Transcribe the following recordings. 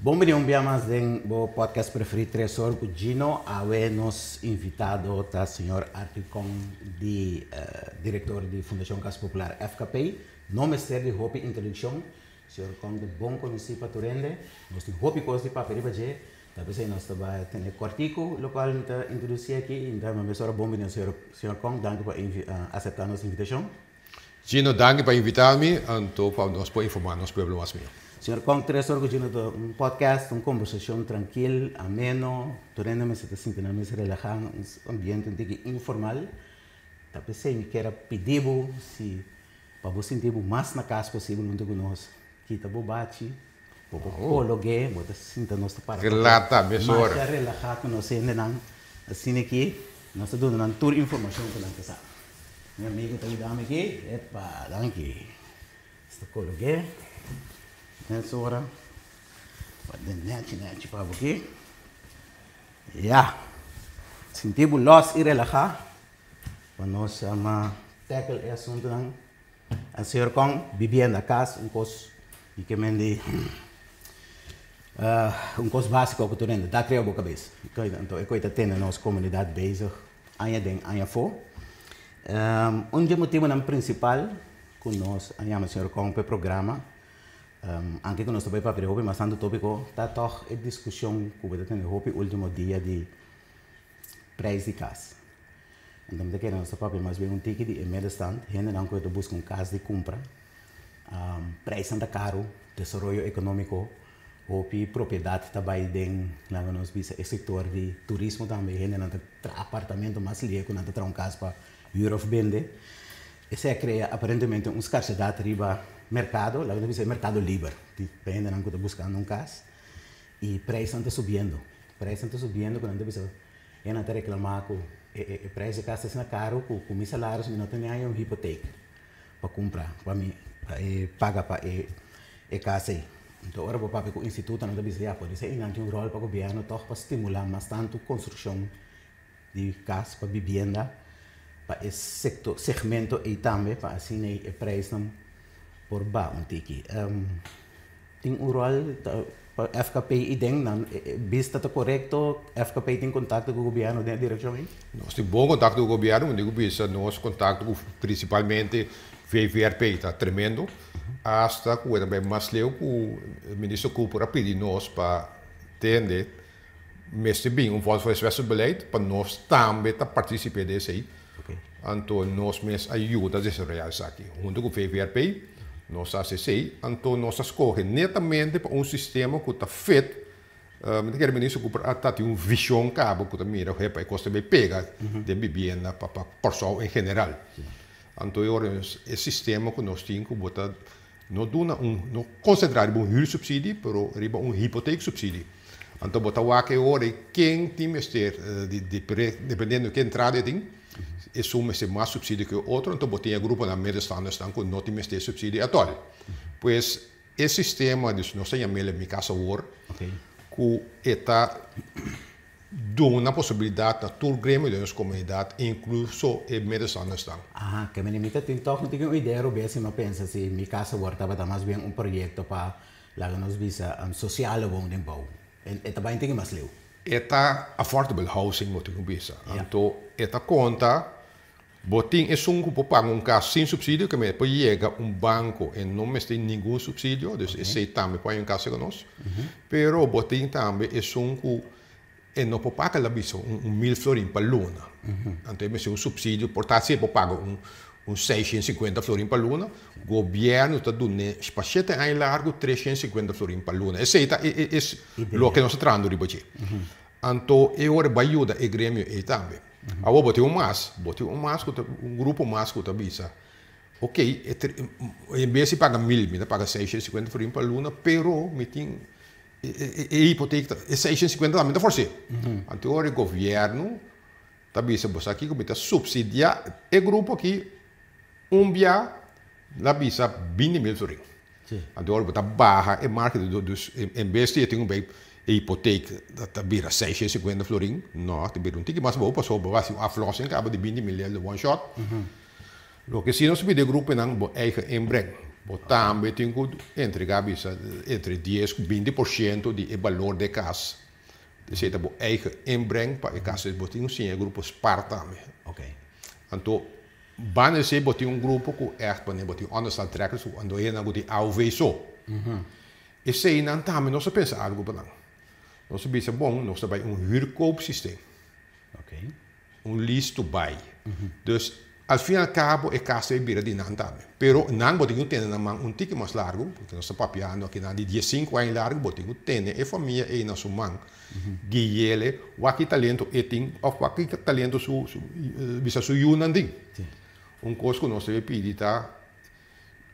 Bon bini un bia mas den bo podcast preferí Tres Or ku Gino. Awe nos invitado ta señor Arthur Kong di direktor di Fundashon Kas Popular, FKP. No mester di hopi introdukshon. Señor Kong ta bon konosí pa tur hende. Nos tin hopi kos di papia riba dje. Ta p'esei nos ta bai tene kòrtiku lokual mi ta introdusí aki i mi ta mesora bon bini señor Kong. Danki pa aseptá nos invitashon. Gino, danki pa invitá mi, anto pa nos por informá nos pueblo mas mihó. Señor Kong, Tres Or ku Gino ta un podcast, un kombersashon trankil, ameno, tur hende mester ta sinti nan mes relahá, un ambiente un tiki informal. Ta p'esei mi kier a pidi bo si pa bo sinti bo mas na kas posibel huntu ku nos, kita bo bachi, bo por kolog'é, bo ta sinta nos ta para Relata mesora. Masha relahá ku nos hendenan. Asina ki nos ta duna nan tur informashon ku nan ta sa. Mi amigo ta yuda mi aki. Epa, danki. Nos ta kolog'é. Mesora. Wak den nèchi nèchi pa bo aki. Ya. Sinti bo lòs i relahá pa nos ama tackle e asuntunan. A señor Kong, bibienda, kas, un kos di ke men di un kos básiko ku tur hende ta krea bo kabes. Anto e koi ta tene nos komunidat bezig aña den aña afó. Un di e motibunan prinsipal ku nos a yama señor Kong pa e programa, anke ku nos ta bai papia di hopi mas tantu tópiko, ta tòg e diskushon ku bo ta tene hopi último dia di prijs di kas. Anto mi ta kere nos ta papia mas bien un tiki di e middenstand, hendenan ku e ta buska un kas di kumpra. Prijsnan ta karu, desaroyo ekonómiko, hopi propiedat ta bai den, laga nos bisa, e sektor di turismo tambe, hendenan ta traha apartamento mas lihe ku nan ta traha un kas pa hür òf bende. Esei a krea aparentemente un skarsedat riba merkado, laga nos bisa e merkado liber, di hendenan ku ta buskando un kas i prijsnan ta subiendo. Prijsnan ta subiendo ku nan ta bisa e nan ta reklamá ku e prijs di kas ta asina karu ku ku mi salaris mi no ta ni haña un hipotek pa kumpra pa mi pa e paga pa e e kas ei. Anto ora bo papia ku instituto nan ta bisa ya por esei nan tin un ròl pa gobièrnu tòg pa stimulá mas tantu konstrukshon di kas pa bibienda pa e sektor segmento ei tambe pa asina ei e prijsnan por baha un tiki. Tin un ròl pa FKP i den nan bista ta korekto? FKP tin kontakto ku gobièrnu den e direkshon ei? Nos tin bon kontakto ku gobièrnu, mi diku bisa nos kontakto ku prinsipalmente VVRP ta tremendo, asta ku e ta bai mas leu ku Minister Cooper a pidi nos pa tende mester bin un volkshuisvestingsbeleid pa nos tambe ta partisipe den esei. Anto nos mes a yuda desaroyá esaki. Huntu ku VVRP nos a hasi esei. Anto nos a skohe netamente pa un sistema ku ta fit. Mi ta kere Minister Cooper a ta tin un vishon kaba ku ta mira hepa e kos ta bai pega den bibienda pa Kòrsou en general. Anto e ora e sistema ku nos tin ku bo ta No duna un, no konsentrá riba un huursubsidie, pero riba un hipoteeksubsidie. Anto bo ta wak e ora ei ken tin mester di dependiendo ke entrada e tin, esun mester mas subsidie ku e otro, anto bo tin e gruponan middenstandersnan ku no tin mester subsidie atòl. Pues e sistema, dus nos ta yam'el Mi Casa Hoor, ku e ta Duna posibilidat na tur gremio den nos komunidat, inkluso e middenstandersnan. Aha, ke mene mi ta tin tòg mi tin un idea robes si mi a pensa si Mi Casa Awor tabata mas bien un proyekto pa laga nos bisa sosiale woningbouw. E ta bai tin mas leu. E ta affordable housing bo tin ku bisa. Anto e ta konta bo tin esun ku por paga un kas sin supsidio ke por yega un banko e no mester ningun supsidio, dus esei tambe por haña un kas ku nos. Pero bo tin tambe esun ku e no por paga la bisa un mil florin pa luna. Anto e mester un supsidio, por ta si e por paga un 650 florin pa luna, gobièrnu ta dun'é pa shete aña largu 350 florin pa luna. Esei ta e loke nos ta trahando riba dje. Anto e ora bai yuda e gremio ei tambe. Awor bo tin un mas, bo tin un mas ku ta un grupo mas ku ta bisa, ok, en bes di paga mil mi ta paga 650 florin pa luna, pero mi tin e hipotek ta e 650 tambe ta fors'é. Anto e ora e gobièrnu ta bisa bo sa kiko mi ta supsidiá e grupo aki un bia la bisa 20.000 florin. Anto ora bo ta baha e marka dus en bes di e tin un bay e hipotek ta bira 650 florin, no, ta bira un tiki mas abou pasobra bo a hasi un aflossing kaba di 20.000 lel one shot. Loke si nos pidi e gruponan bo eigen inbreng. Bo tambe tin ku entregá bisa entre 10 ku 20% di e balor di e kas. Esei ta bo eigen inbreng pa e kas. Bo tin ku siña e grupo spar tambe. Anto banda esei bo tin un grupo ku ègt wanneer bo tin onderstandtrekkers ku anto hende ku tin AOV so. Eseinan tambe nos a pensa algu pa nan. Nos a bisa bon nos ta bai un huurkoopsysteem. Un lease to buy. Dus al fin al cabo e cas ta bira di nan tambe. Pero nan bo tin cu tene nan man un tiki mas largo, porque nos ta papiando aki nan di diescinco aña largo, bo tin cu tene e famia ey na su man, guiele wak ki talento e tin of wak ki talento su bisa su yunan tin. Un cos cu nos debe pidi ta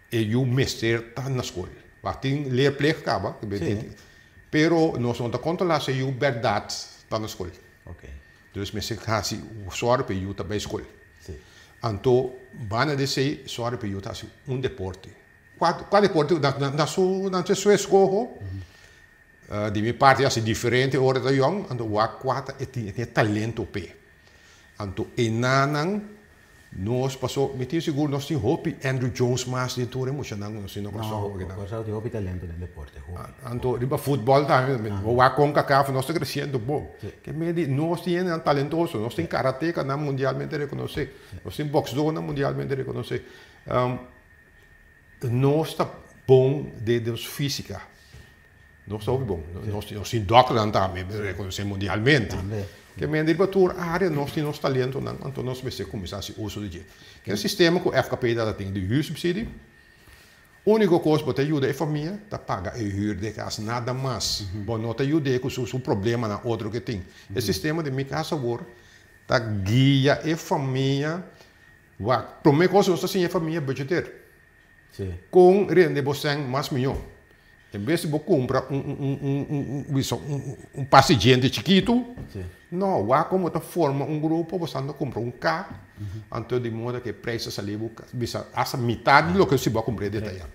e yu mester ta na scol. Wak tin leerplicht caba, pero nos no ta controla si e yu berdad ta na scol. Dus mester hasi sòru pa e yu ta bai skol. Anto banda di esei sòru pa e yu ta hasi un deporte. Kua kua deporte na na su na su eskoho di mi parti hasi diferente ora e ta yòn anto wak kua ta e tin e tin e talento p'e. Anto e nanan Nos paso mi tin sigur nos tin hopi Andrew Jones mas den tur e muchanan ku nos tin na Kòrsou No, Kòrsou tin hopi talento den deporte, hopi. Anto riba futbòl tambe, bo wak Concacaf nos ta kresiendo bon. Ke mei di nos tin hendenan talentoso, nos tin karatekanan mundialmente rekonosé, nos tin bòksdónan mundialmente rekonosé. Nos ta bon den nos físika. Nos ta hopi bon. Nos tin dòkternan tambe rekonosé mundialmente. Ke men riba tur área nos tin nos talentonan, anto nos mester kuminsá hasi uso di dje. Ke sistema ku FKP ta tin di huursubsidie, úniko kos bo ta yuda e famia ta paga e huur di e kas, nada mas. Bo no ta yud'é ku su problemanan otro ke tin. E sistema di Mi Kas Awor ta guia e famia wak. Promé kos nos ta siña e famia budgeteer. Kon rende bo sèn mas mihó? En bes di bo kumpra un pasti djente chikitu, no, wak kon bo ta forma un grupo, bo sa kumpra un ka, anto di moda ku e preis ta sali bo bisa asta mitat di loke si bo a kumpra e detayá.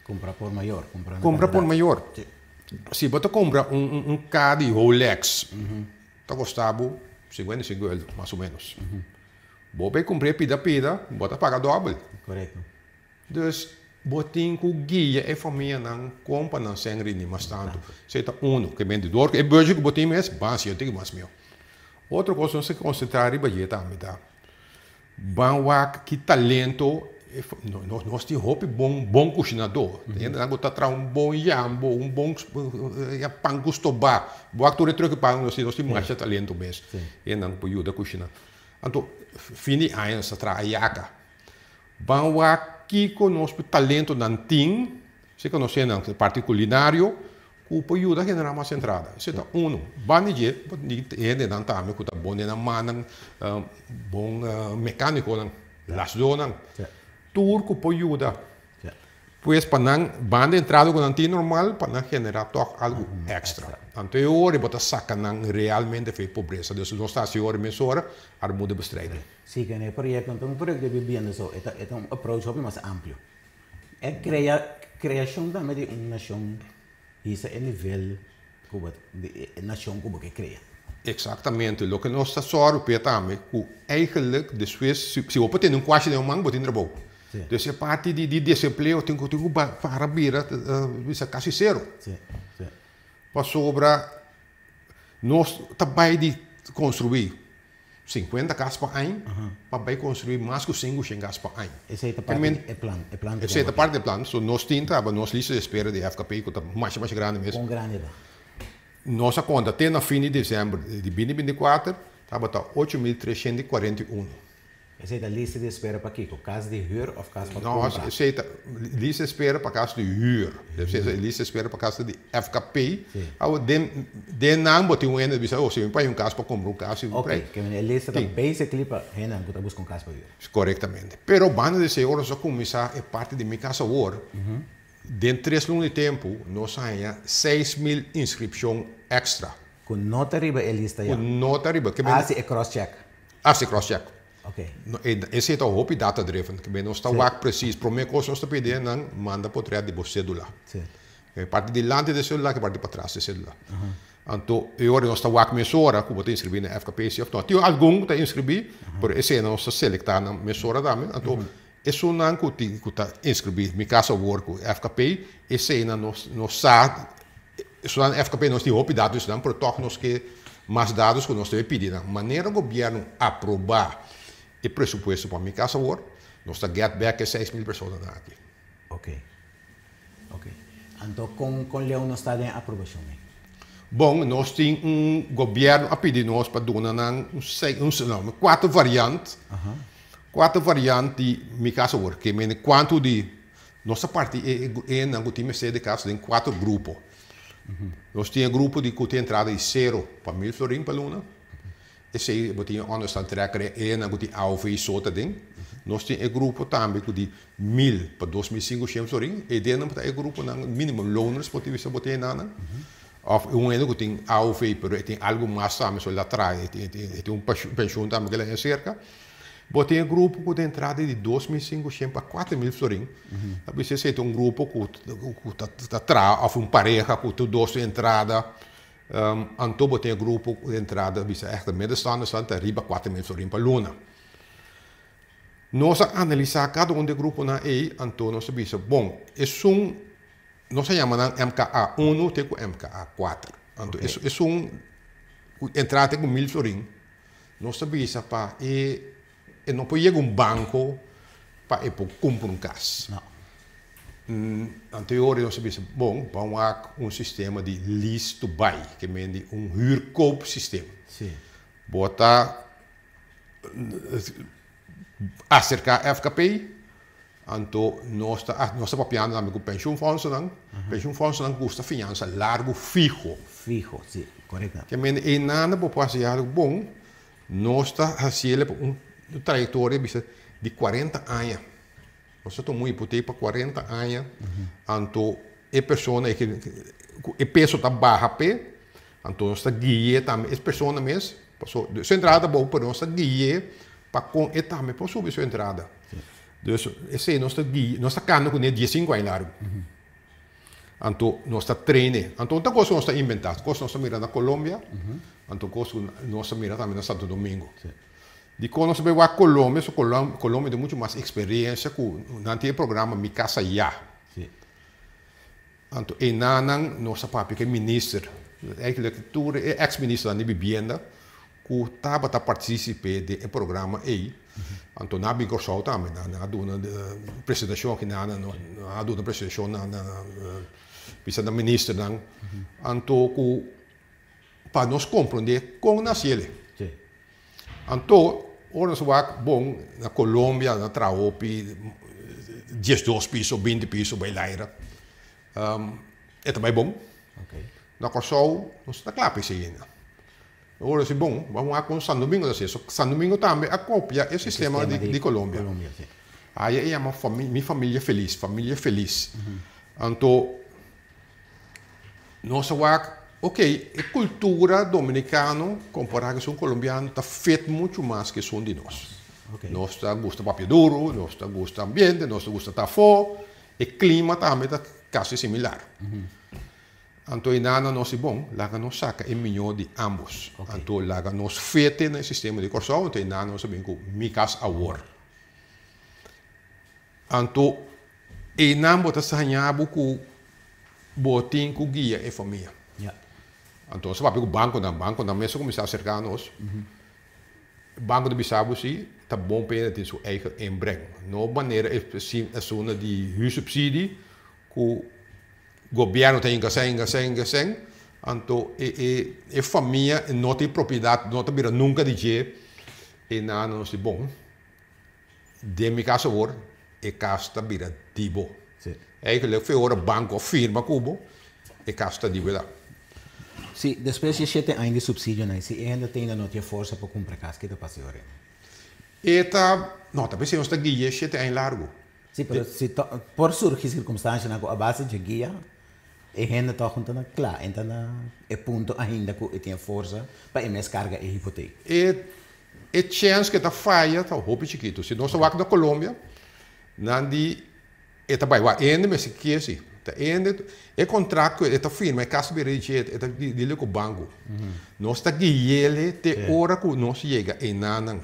Kumpra por mayor. Kumpra por mayor. Si bo ta kumpra un ka di Rolex, ta kosta bo 55 euro, mas o ménos. Bo bay cumpr'é pida pida, bo ta paga dobel. Correcto. Dus bo tin cu guia e famianan con pa nan sen rindi mas tanto. Esey ta uno. Ke bende dor cu e budget cu bo tin mes, ban si yo tin mas mihor. Otro cos nos ta concentra riba dje tambe ta, ban wak ki talento nos tin hopi bon bon cushinador. Hendenan cu ta traha un bon yambo, un bon pan cu stoba. Bo wak tur e truki pan nos tin, nos tin masha talento mes. Hendenan cu por yuda cushina. Anto fin di aña nos ta traha yaka. Ban wak kiko nos talentonan tin, si ku nos hende nan parti kulinario, ku por yuda generá mas entrada. Esei ta unu. Ban di dje, hendenan tambe ku ta bon den nan mannan, bon mekánikonan, lasdónan, tur ku por yuda. Pues pa nan banda entrada ku nan tin normal pa nan generá tòg algu èkstra. Anto e ora bo ta saka nan realmente for e pobresa. Dus nos ta hasi ora mesora armoedebestrijding. Sí, ku e proyekto no ta un proyekto di bibienda so, e ta e ta un approach hopi mas amplio. E krea kreashon tambe di un nashon hisa e nivel ku bo di e nashon ku bo ke krea. Eksaktamente. Loke nos ta sòru p'e tambe ku eigenlik despues si bo por tene un kuashi den bo man bo tin trabou. Dus e parti di desempleo tin ku tin ku para bira bisa kasi sero. Pasobra nos ta bai di konstruí 50 kas pa aña pa bai konstruí mas ku 500 kas pa aña. Esei ta parti di e plan. E plan Esei ta parti di e plan. So nos tin traba nos lista di espera di FKP ku ta masha masha grandi mes. Kon grandi ta? Nos a konta te na fin di desèmber di 2024 tabata 8341. Esei ta lista di espera pa kiko? Kas di hür òf kas pa No, kumpra? esei ta lista di espera pa kas di hür. Esei ta lista di espera pa kas di FKP. Sí. Awor den den nan bo tin un hende bisa, oh si mi paña un kas pa kumpra un kas i un Ok, prei. ke e lista ta Tin. basically pa hendenan ku ta buska un kas pa hür. Korektamente. Pero banda di esei ora nos a kuminsá e parti di Mi Kas Awor, den tres luna di tempu nos a haña 6000 inskripshon èkstra. Ku no ta riba e lista ya. Ku no ta riba. Ke men. Hasi e cross check. Hasi cross check. Ok. Esei ta hopi data driven. Ke men nos ta wak precies. Prome kos nos ta pidi nan manda potret di bo cedula. Si. E parti dilanti di cedula ku e parti patras di cedula. Anto e ora nos ta wak mesora ku bo ta inscribi na FKP si of no. Tin algun ku ta inscribi, pero esei nos ta selecta nan mesora tambe. Anto. Esunnan ku tin ku ta inskribí Mi Kas Awor ku FKP, eseinan nos nos sa, esunnan FKP nos tin hopi datos esnan, pero tòg nos ke mas datos ku nos debe pidi nan. Manera gobièrnu aprobá e presupuesto pa Mi Kas Awor, nos ta get bèk e 6000 personanan aki. Ok. Ok. Anto kon kon leu nos ta den aprobashon ei? Bon, nos tin un gobièrnu a pidi nos pa duna nan un sei, un no, kuater variant. Kuater variant di Mi Kas Awor. Ke mende kuantu di nos a parti e e hendenan ku tin mester di kas den kuater grupo. Nos tin e grupo di ku tin entrada di sero pa 1000 florin pa luna. Esei bo tin e onderstand trekker e hendenan ku tin AOV so ta den. Nos tin e grupo tambe ku di 1000 pa 2500 florin. E dennan ta e gruponan minimum loners bo tin bisa bo tin enanan. Of un hende ku tin AOV pero e tin algu mas tambe so el a traha e tin un penshun tambe ku el a haña serka. Bo tin e grupo ku ta entrada di 2500 pa 4000 florin. Ta bisa esei ta un grupo ku ta traha of un pareha ku tur dos tin entrada. Anto bo tin e grupo ku entrada bisa ègt middenstanders ta riba 4000 florin pa luna. Nos a analisá kada un di e gruponan ei, anto nos a bisa, bon, esun nos a yama nan MKA unu te ku MKA kuater. Anto esun ku entrada te ku 1000 florin, nos ta bisa pa e E no por yega un banco pa e por cumpra un cas. No. Anto e ora nos a bisa, bon, ban wak un sistema di lease to buy, ke men di un huurkoop systeem. Si. Bo ta acerca FKP, anto nos ta nos ta papiando tambe ku pensioenfondsennan. Pensioenfondsennan gusta fiansa largu fiho. Fiho, si, korekto. Ke men einan bo por hasi algu bon. Nos ta hasiel pa un trayectoria bisa di 40 aña. Nos ta tuma un hipotek pa 40 aña, anto e persona e peso ta baha p'e, anto nos ta gui'e tambe e persona mes, paso su entrada ta abou pero nos ta gui'e pa kon e tambe por subi su entrada. Dus esei nos ta guia, nos ta kanda kuné 15 aña largu. Anto nos ta traine. Anto un ta kos ku nos ta inventá, kos ku nos ta mira na Colombia, anto kos ku nos ta mira tambe na Santo Domingo. Dikon nos ta bai wak Colombia? So Colombia tin muchu mas eksperensia ku nan tin e programa Mi Casa Ya. Anto enanan nos a papia ku e minister, eigenlijk tur e eks ministernan di bibienda ku tabata partisipe den e programa ei, anto nan a bin Kòrsou tambe, nan a duna presentashon aki nan, nan a duna presentashon na na bisa na ministernan, anto ku pa nos komprondé kon nan hasiel. Anto ora nos wak bon na Colombia nan a traha hopi 12 piso, 20 piso bai laira, e ta bai bon. Na Kòrsou nos ta kla pa esei ainda. Ora si bon, ban wak kon San Domingo ta hasi. San Domingo tambe a kopia e sistema di Colombia. Aya e yama Mi Familia Feliz, Familia Feliz. Anto nos a wak, ok, e kultura dominikano kompará ku esun kolombiano ta fit muchu mas ku esun di nos. Nos ta gusta papia duru, nos ta gusta ambiente, nos ta gusta ta afó, e klima tambe ta kasi similar. Anto e nana nos di bon, laga nos saka e miñó di ambos. Anto laga nos fete na e sistema di Kòrsou, anto e nana nos a bin ku Mi Kas Awor. Anto einan bo ta saña bo ku bo tin ku guia e famia. Anto nos a papia ku bankonan, bankonan mes a kuminsá aserká nos. Banko ta bisa bo si ta bon pa hende tin su eigen inbreng. No manera e asuna di huursubsidie ku Gobierno ta hinka sèn, hinka sèn, hinka sèn, anto e e e famia no tin propiedat, no ta bira nunka di dje, e nan nos di bon, den mi kas awor e kas ta bira di bo. Eigenlijk fe ora banko a firma ku bo, e kas ta di bo edad. Si, despues di e shete aña di supsidionan, si e hende ta ainda no tin e forsa pa kumpra kas, ke ta pasa e ora ei? E ta, no, ta p'esei nos ta guia e shete aña largu. Sí, pero si por surgi circumstancianan cu a base dje guia, e hende toch no ta na cla, e ta na e punto ainda cu e tin e forsa pa e mes carga e hipoteek. E e chens cu e ta faya ta hopi chikitu. Si nos ta wak na Colombia, nan di e ta bai wak hende mester kier si. Ta hende, e contract cu e ta firma, e cas ta bira di dje, e ta dile cu banco. Nos ta guiele te ora cu nos yega enanan.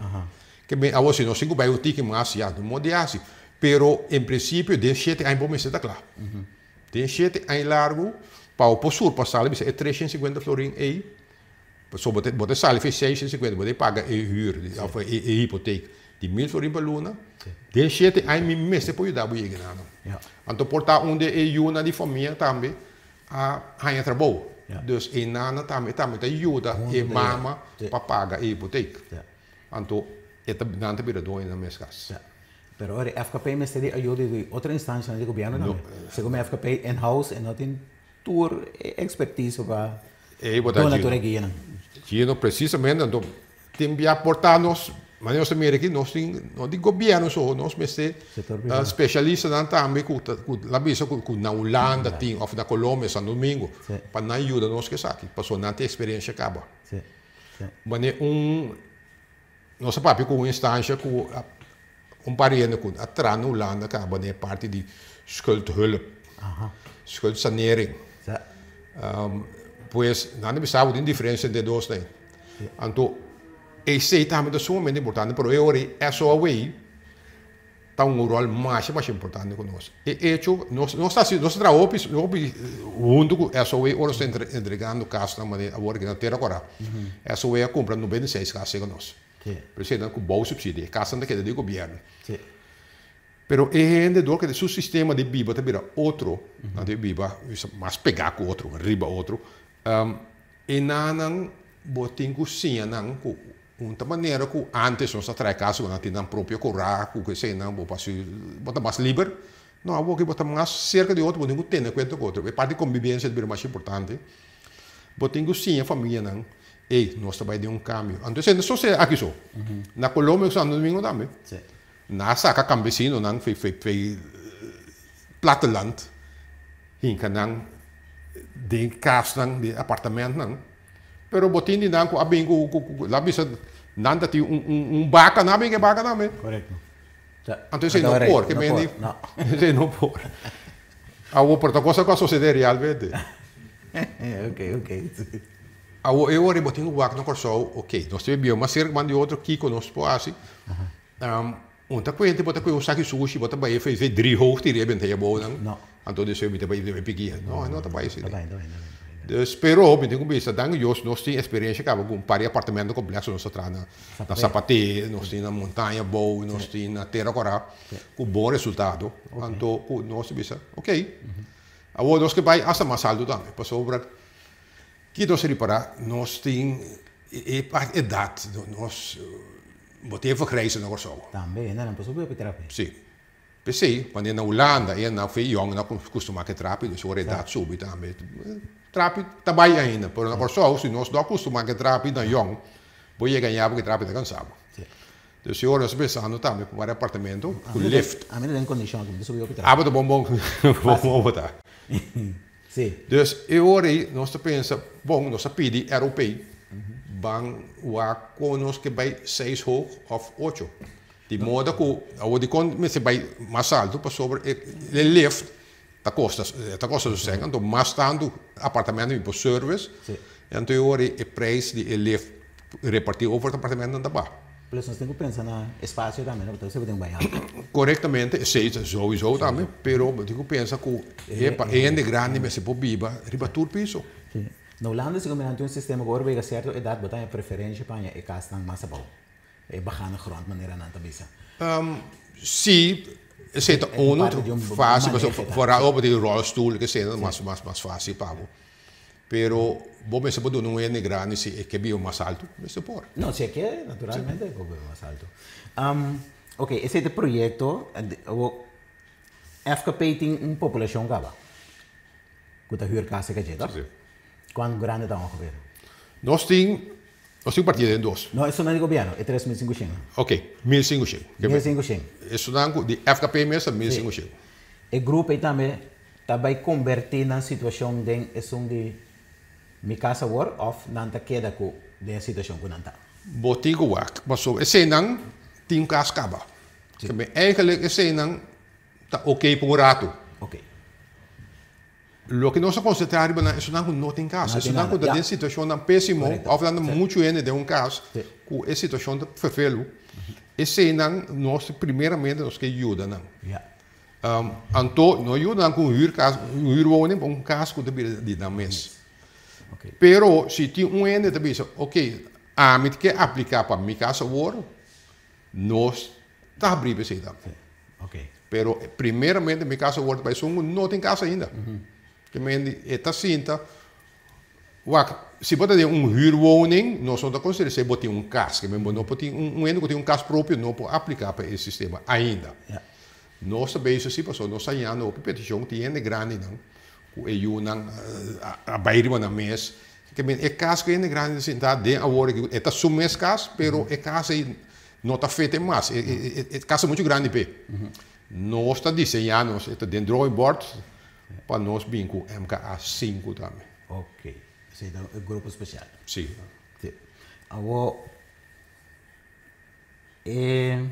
Ke men awor si nos tin ku bai un tiki mas ya no modi hasi. Pero en prinsipio den shete aña bo mester ta kla. Den shete aña largu pa bo por surpasá lo bisa e 350 florin ei, pasobra bo ta bo ta sali for e 650 bo ta paga e hür òf e e hipotek di mil florin pa luna, den shete aña mi mester por yuda bo yega na nan. Anto por ta un di e yunan di famia tambe a haña trabou. Dus e nana tambe tambe ta yuda e mama pa paga e hipotek. Anto e ta nan ta bira doño nan mes kas. Pero ora e FKP mester di ayuda di otro instancianan di gobierno tambe. Segun mi FKP in house e no tin tur e expertise pa duna tur e guianan. Gino, precisamente anto tin bia por ta nos, manera nos ta mira aki nos tin no di gobierno so, nos mester specialistanan tambe cu ta cu la bisa cu na Hulanda tin of na Colombia, Santo Domingo pa nan yuda nos cu esaki pasobra nan tin experiencia caba. Manera un Nos a papia ku un instansha ku un pariente ku a traha na Hulanda kaba den e parti di schuldhulp, schuldsanering. Pues nan a bisa bo tin diferensia entre e dos nan. Anto esei tambe ta sumamente importante pero e ora ei SOAW ta un ròl masha masha importante ku nos. E echo nos nos ta hasi nos ta traha hopi hopi huntu ku SOAW ora nos ta entregando kasnan manera awor aki na Tera Kora. SOAW a kumpra 96 kas serka nos. Pero esei ku bou supsidio e kasnan ta keda di gobièrnu. Pero e hende dor ku su sistema di biba ta bira otro, nan ta biba mas pegá ku otro, riba otro, e nannan bo tin ku siña nan ku Un ta manera ku ántes nos ta trae kas ku nan tin nan propio korá ku eseinan bo por hasi bo ta mas liber. No, awor ku bo ta mas serka di otro bo tin ku tene kuenta ku otro. E parti di kombibensia ta bira mas importante. Bo tin ku siña famianan, ey, nos ta bai den un kambio. Anto esei no sosede aki so. Na Colombia ku Santo Domingo tambe. Nan a saka kampesinonan fei fei fei platteland hinka nan den kasnan, den apartamentnan. Pero bo tin di nan ku a bin ku ku la bisa nan ta tin un un un baka nan a bin ku e baka tambe. Korekto. Anto esei no por, ke men di esei no por. Awor por ta cosa ku a sosede realmente. Ok ok. Awor e ora bo tin ku wak na Kòrsou, ok, nos ta biba mas serka man di otro, kiko nos por hasi? Un ta kuente bo ta kue un saki sushi bo ta bai e fe drie hoog tira e benta e abou nan. No. Anto di esei mi ta bai mi pikia. No, e no ta bai asina. Ta bai, ta bai, ta bai. Dus, pero mi tin ku bisa danki Dios nos tin experiencia kaba ku un par di apartamento komplekso nos ta traha na na Sapaté, nos tin na Montaña Abou, nos tin na Tera Kora ku bon resultado. Anto ku nos ta bisa ok, awor nos ke bai asta mas alto tambe pasobra Ki nos ripará? Nos tin e parti edat, nos bo tin e vergrijzen na Kòrsou. Tambe, hende nan por subi hopi trapi. Sí. P'esei, wanneer na Hulanda e nan fe yòn nan kustumá ku e trapi, dus ora edat subi tambe trapi ta bai ainda. Pero na Kòrsou si nos no a kustumá ku e trapi na yòn, bo yega ña bo ku e trapi ta kansa bo. Dus e ora nos ta pensando tambe pa wak apartamento ku lift. Ami ta den kondishon ku mi ta subi hopi trapi. Abo ta bon bon, bon bon bo ta. Sí. Dus e ora ei nos ta pensa, bon, nos a pidi ROP, ban wak kon nos ke bai seis hoog òf ocho. Di moda ku awor dikon mester bai mas altu pasobra e lift ta kosta ta kosta su sèn, anto mas tantu apartamento mi por service, anto e ora ei e prijs di e lift repartí over e apartamentonan ta baha. Plus nos tin ku pensa na espasio tambe no, pasobra bo tin un bai alto. Korektamente, esei ta souiso tambe, pero bo tin ku pensa ku e pa e hende grandi mester por biba riba tur piso. Si. Na Hulanda si ku mi nan tin un sistema ku ora bo yega sierto edat bo ta haña preferensha pa haña e kasnan mas abou, e bahana grond manera nan ta bisa. Si, esei ta uno fásil pasobra foral ora bo tin ròlstul esei ta mas mas fásil pa bo. Pero bo mester por duna un hende grandi si e ke biba mas altu, mester por. No, si e ke, naturalmente e por biba mas altu. Ok, esei ta e proyekto. Awor, FKP tin un populashon kaba ku ta hür kas e kaché, toch? Si. Kuantu grandi ta ongeveer? Nos tin, nos tin partida den dos. No, esunnan di gobièrnu, e 3500. Ok, 1500. 1500. Esunnan ku di FKP mes ta 1500. E grupo ei tambe Ta bai kombertí nan situashon den esun di mi kas awor òf nan ta keda ku den e situashon ku nan ta? Bo tin ku wak pasobra eseinan tin kas kaba. Kende eigenlijk eseinan ta oké pa un ratu. Oké. Loke nos a konsentrá riba nan esunnan ku no tin kas, esunnan ku ta den situashonnan pésimo òf nan ta muchu hende den un kas ku e situashon ta ferfelu. Eseinan nos primeramente nos ke yuda nan. Ja. Anto no yuda nan ku un huurkas, un huurwoning, pa un kas ku ta bira di nan mes. Okay. Pero si tin un hende ta bisa, ok, ami ke apliká pa mi kas awor, nos ta habrí pa esei tambe. Okay. Pero primeramente mi kas awor ta pa esun ku no tin kas ainda. Ke men e ta sinta. Wak, si bo ta den un huurwoning, nos no ta considera si bo tin un cas. Ke men bo no por tin un, un hende ku tin un cas propio no por aplica pa e sistema ainda. Nos ta bezig si pasobra nos ta hañando hopi peticion tin hende grandinan ku e yunan a bai riba nan mes. Ke men e cas ku e hende grandi ta sinta den awor aki e ta su mes cas pero e cas ei no ta fete mas. E e e cas ta muchu grandi p'e. Nos ta diseña nos e ta den drawing board Pa nos bin ku MKA sinku tambe. Ok. Esei ta e grupo spesial. Si. Si. Awor e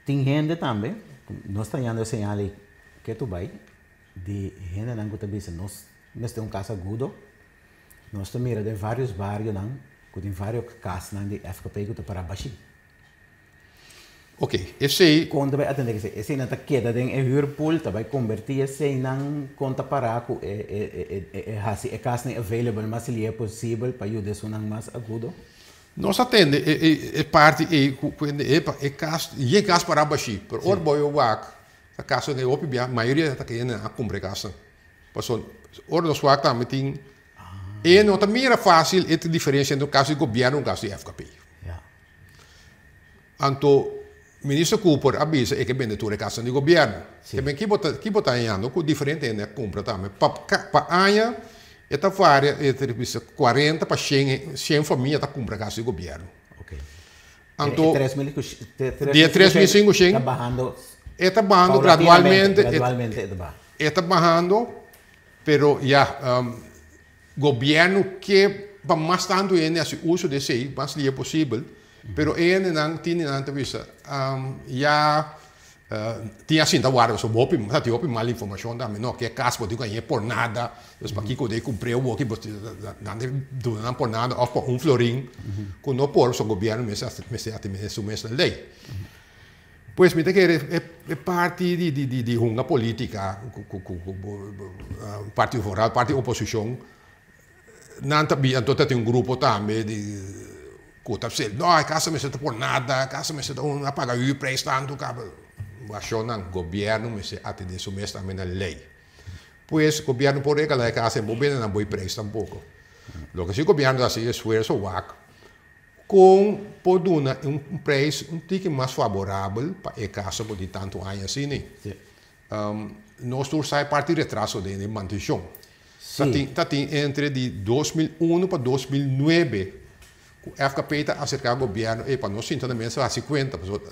tin hende tambe, nos ta yanda e señal ei ketu bai, di hendenan ku ta bisa nos mester un kas agudo. Nos ta mira den varios barionan ku tin varios kasnan di FKP ku ta para bashí. Ok, esei. Kon ta bai atende ku esei? Eseinan ta keda den e huurpool, ta bai kombertí eseinan? Kon ta pará ku e e e hasi e kasnan available mas lihe posibel pa yuda esunnan mas agudo? Nos a tende e e e parti ei ku ku epa e kas yen kas pará bashí, pero ora bo a wak ta kasnan ei hopi bia mayoria ta kende a kumpra e kasnan. Pasobra ora nos wak tambe tin e no ta mira fásil e diferensia entre un kas di gobièrnu i un kas di FKP. Anto Minister Cooper a bisa e ke bende tur e kasnan di gobièrnu. Sí. Ke men ki bo ta ki bo ta hañando ku diferente hende a kumpra tambe. Pa pa aña e ta varia e ta bisa kuarenta pa shen shen famia ta kumpra kas di gobièrnu. Oké. Anto E 3.000 ku di e 3.500 ta bahando e ta bahando paulatinamente, gradualmente gradualmente e ta baha. E ta bahando pero ya Gobièrnu ke pa mas tantu hende hasi uso di esei mas lia posibel, pero e hendenan tin di nan ta bisa ya tin a sinta warda pasobra hopi ta tin hopi mal informashon tambe no ke kas bo tin ku hañ'é por nada dus pakiko bo kumpr'é awoki bo nan ta duna nan por nada òf pa un florin ku no por pasobra gobièrnu mester atendé su mes na lei. Pues mi ta kere e parti di hunga politica cu parti vooral parti oposicion nan ta bin anto ta tin un grupo tambe di cu ta bisa no e casa mester ta por nada e casa mester ta un a paga huurprijs tanto caba washon gobierno mester atende su mes tambe na ley pues gobierno por regala e casa y bo bende nan bo prijs tampoco loke si gobierno ta haci esfuerzo wak. Kon por duna un prijs un tiki mas faborabel pa e kaso ku tin tantu aña asina? Nos tur sa e parti retraso den e mantenshon. Ta tin entre di 2001 pa 2009 ku FKP ta aserká gobièrnu ey pa nos sinta na mesa hasi kuenta. Pasobra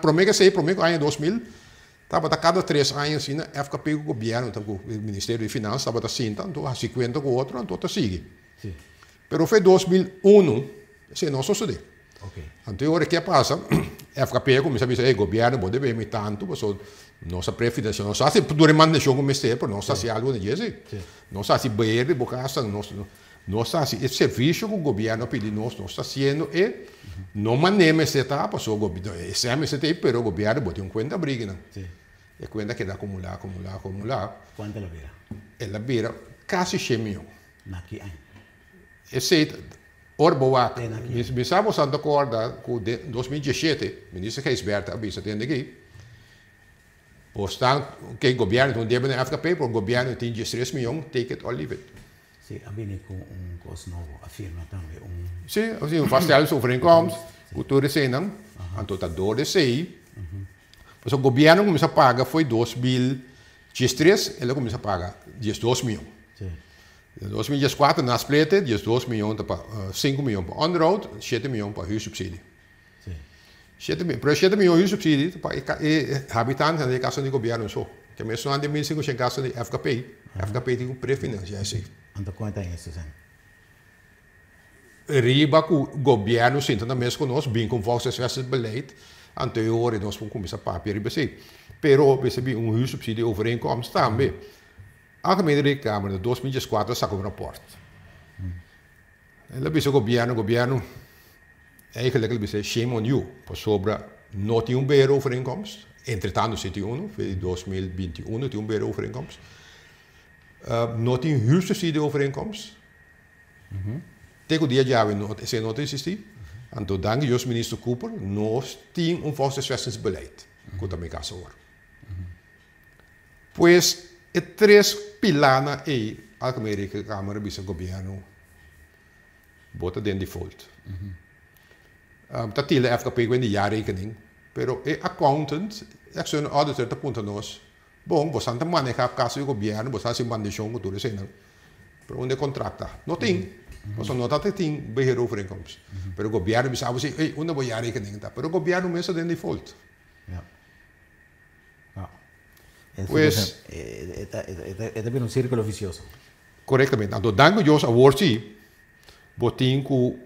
promé ku esei, promé ku aña 2000 tabata kada tres aña asina FKP ku gobièrnu, ku Ministerio di Finansa tabata sinta anto hasi kuenta ku otro anto ta sigui. Pero fe 2001 esei no a sosode. Anto e ora ke a pasa, FKP a kuminsá bisa, ey gobièrnu bo debe mi tantu pasobra nos a prefinansha, nos a hasi tur e mantenshon ku mester pero nos ta hasi algu na dje si. Nos a hasi beheer di bo kasa, nos nos ta hasi e servisio ku gobièrnu a pidi nos, nos ta hasiendo e no manera mester ta pasobra esei mester ta ei pero gobièrnu bo tin un kuenta abrigi nan. E kuenta keda akumulá, akumulá, akumulá. Kuantu el a bira? El a bira kasi shen mion. Na ki aña? Esei ta, ora bo wak, mi sa bo sa ta korda ku den 2017 Minister Gijsbertha a bisa tende aki, bo sta, ke gobièrnu tin un debe na FKP, pero gobièrnu tin diestres mion, take it or leave it. Si, a bini ku un kos nobo, a firma tambe un. Si, si, un vaststellingsovereenkomst ku tur eseinan, anto ta dor di esei, pasobra gobièrnu kuminsá paga fo'i 2013, el a kuminsá paga 12 mion. Den 2014 na splete 12 mion ta pa 5 mion pa onderhoud, 7 mion pa huursubsidie. Shete mion, pero e shete mion huursubsidie ta pa e habitantenan di e kasanan di gobièrnu so. Ke mes nan den 1500 kasanan di FKP, FKP tin ku prefinanciá esei. Anto kon e ta hende Susan? Riba ku gobièrnu sinta na mes ku nos, bin ku un volkshuisvestingsbeleid, anto e ora nos por kuminsá papia riba esei. Pero mester bin un huursubsidieovereenkomst tambe. Algemene Rekenkamer na 2014 a saka un rapòrt. El a bisa gobièrnu, gobièrnu. Eigenlijk el bisa shame on you, pasobra no tin un beheerovereenkomst, entretanto si tin uno, for di 2021 tin un beheerovereenkomst, no tin huursubsidieovereenkomst, te ku dia djawe no, esei no ta existi, anto danki Dios Minister Cooper nos tin un volkshuisvestingsbeleid ku ta mi kas awor. Pues e tres pilanan ei Algemeen Rekenkamer a bisa gobierno bo ta den default. Ta tilda FKP ku di jaarrekening, pero e accountant, external auditor ta puntra nos, bon, bosan ta maneha kaso di gobierno, bosan hasi mandashon ku tur eseinan, pero unda e contract ta? No tin, pasobra no ta tin beheerovereenkomst. Pero gobierno bisa bo si, ey, unda bo jaarrekening ta? Pero gobierno mes ta den default. Pues, e ta bira un sirkulo visioso. Korektamente. Anto danki Dios awor si bo tin ku